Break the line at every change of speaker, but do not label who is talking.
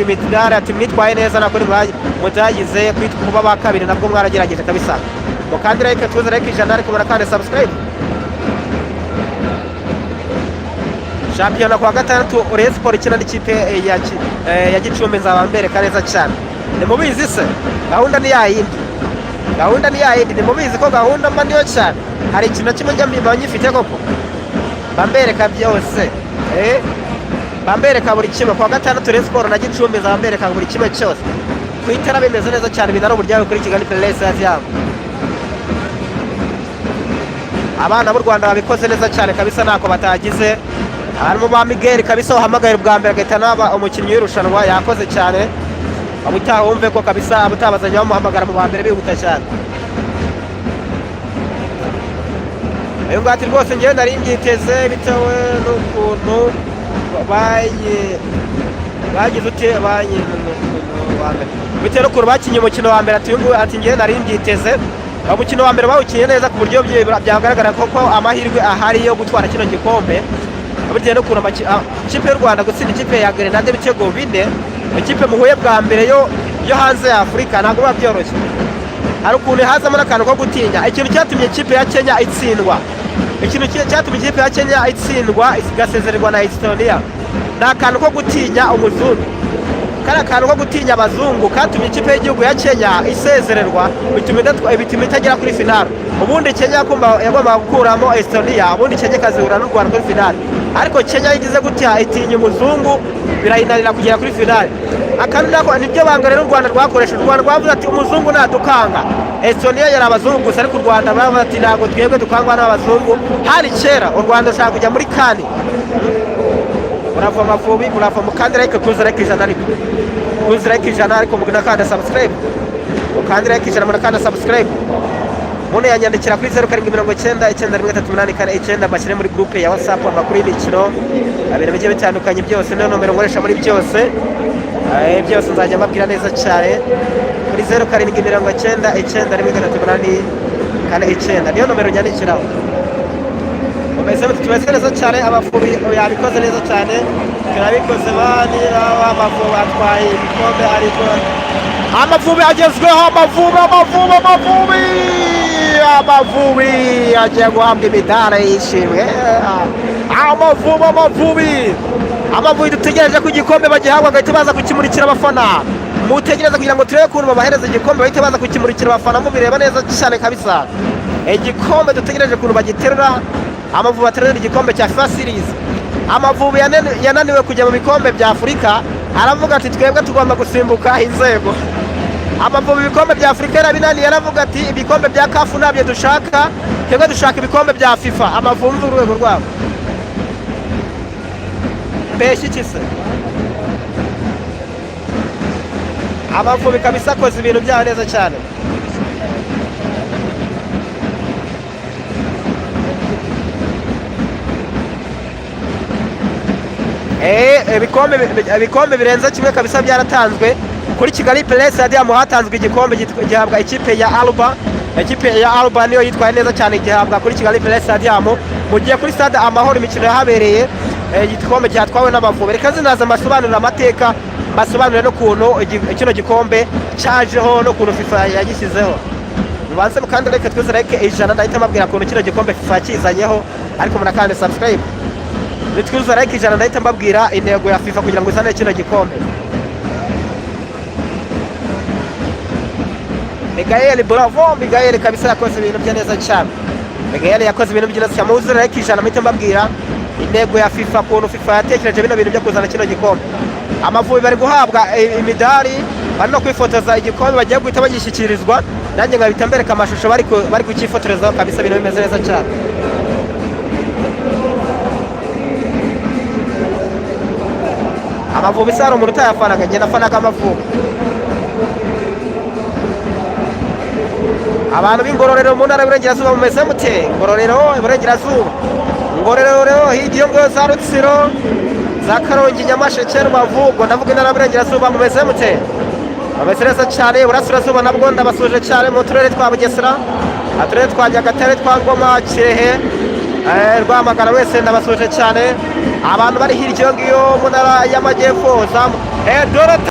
guhabwa imidari, ati mwitwaye neza nako mutagize kuba ba kabiri, nabwo mwaragerageje kabisa. Mukandi like, tuze like 100, ariko murakande subscribe. Shampiyona kuwa gatandatu, Rayon Sport ikina n'ikipe ya Gicumbi, nzaba mbereka neza cyane. Nimubizi se, gahunda ni yayindi, gahunda ni yayindi. Nimubizi ko gahunda mba niyo cyane, hari ikintu na kimwe njya mba nyifite koko, mba mbereka byose, mba mbereka buri kimwe. Kuwa gatandatu Rayon Sport na Gicumbi, nzaba mbereka buri kimwe cyose ku itara, bimeze neza cyane. Binari uburyohe kuri Kigali Pele Stadium. Abana b'u Rwanda babikoze neza cyane kabisa, ntako batagize. Harimo ba Miguel kabisa, wahamagaye bwa mbere agahita anaba umukinnyi w'irushanwa, yakoze cyane. Ubutaha wumve ko kabisa abutaha bazajya bamuhamagara mu ba mbere bihuta cyane. Uyu nguyu ati rwose njyewe nari mbyiteze bitewe n'ukuntu bagize ute bitewe n'ukuntu bakinnye umukino wa mbere. Ati uyu nguyu ati njyewe nari mbyiteze, umukino wa mbere bawukinnye neza ku buryo byagaragara koko amahirwe ahari yo gutwara kino gikombe, bitewe n'ukuntu ikipe y'u Rwanda gutsinda ikipe ya Grenade ibitego 4, ikipe muhuye bwa mbere yo hanze ya Afurika, ntabwo biba byoroshye. Hari ukuntu hazamo n'akantu ko gutinya. Ikintu cyatumye ikipe ya Kenya itsindwa, ikintu cyatumye ikipe ya Kenya itsindwa igasezererwa na Estonia, ni akantu ko gutinya umuzungu. Kariya kantu ko gutinya abazungu katumye ikipe y'igihugu ya Kenya isezererwa, bituma itagera kuri finale. Ubundi Kenya yagombaga gukuramo Estonia, ubundi Kenya ikazihura n'u Rwanda kuri finale, ariko Kenya yigize gutya itinya umuzungu, birayinanira kugera kuri finale. Akantu nako nibyo banga rero u Rwanda rwakoresha. U Rwanda rwavuze ati umuzungu nadukanga. Estonia yari abazungu gusa, ariko u Rwanda bavuze ati ntabwo twebwe dukangwa n'abazungu. Hari kera u Rwanda rushaka kujya muri kani. Murava Amavubi, murava, mukandi like, kuza like 100, ariko kuza like 100, ariko munakanda subscribe. Mukandi like 100, munakanda subscribe. Umuntu yanyandikira kuri 0799 913849, bashyire muri groupe ya WhatsApp, amakuru y'imikino, ibintu bigiye bitandukanye byose. Niyo nomero nkoresha muri byose. Byose nzajya mbabwira neza cyane kuri 0799 913849, niyo nomero nyandikiraho. Tumeze neza cyane, Amavubi yabikoze neza cyane, turabikoze bani. Amavubi atwaye ibikombe, ariko Amavubi agezweho. Amavubi, Amavubi, Amavubi, Amavubi agiye guhabwa imidari y'ishimwe. Amavubi, Amavubi, Amavubi, dutegereje ko igikombe bagihabwa bagahita baza kukimurikira abafana. Mutegereze kugira ngo turebe ukuntu babahereza igikombe, bahite baza kukimurikira abafana, mubireba neza cyane kabisa. Igikombe dutegereje ukuntu bagiterura, Amavubi aterura igikombe cya FIFA Series. Amavubi yananiwe kujya mu bikombe bya Afurika, aravuga ati twebwe tugomba gusimbuka inzego. Amavubi ibikombe bya Afurika yarabinaniye, aravuga ati ibikombe bya CAF ntabyo dushaka, twebwe dushaka ibikombe bya FIFA. Amavubi, urwego rwabo mbeshya iki se? Amavubi kabisa akoze ibintu byabo neza cyane. Ibikombe birenze kimwe kabisa byaratanzwe kuri Kigali Pele Stadium. Hatanzwe igikombe gihabwa ikipe ya Alba. Ikipe ya Alba niyo yitwaye neza cyane, gihabwa kuri Kigali Pele Stadium. Mu gihe kuri stade Amahoro imikino yahabereye, igikombe cyatwawe n'Amavubi. Reka zinaza mbasobanurire amateka, mbasobanurire n'ukuntu kino gikombe cyajeho n'ukuntu FIFA yagishyizeho. Mubanze mukande like, twese like 100, ndahita mbabwira ukuntu kino gikombe FIFA yakizanyeho, ariko munakande subscribe. Nitwizuza like 100, ndahita mbabwira intego ya FIFA kugira ngo izane kino gikombe. Miguel, bravo Miguel kabisa, yakoze ibintu bye neza cyane. Miguel yakoze ibintu bye neza cyane. Muzuze like 100, mpite mbabwira intego ya FIFA, ukuntu FIFA yatekereje bino bintu byo kuzana kino gikombe. Amavubi bari guhabwa imidari, bari no kwifotoza igikombe bagiye guhita bagishyikirizwa, nanjye nkahita mbereka amashusho bari kucyifotorezaho kabisa, ibintu bimeze neza cyane. Amavubi se hari umuntu utayafanaga? Njye nafanaga Amavubi. Abantu b'Ingororero mu ntara y'Iburengerazuba mumeze mute? Ngororero, Iburengerazuba, Ngororero hirya iyo ngiyo, za Rutsiro, za Karongi, Nyamasheke, Rubavu, ubwo ndavuga intara y'Iburengerazuba, mumeze mute? Bameze neza cyane. Iburasirazuba nabwo ndabasuje cyane, mu turere twa Bugesera, uturere twa Nyagatare, twa Ngoma, Kirehe, Rwamagana, wese ndabasuje cyane. Abantu bari hirya iyo ngiyo mu ntara y'Amajyepfo, Dorota.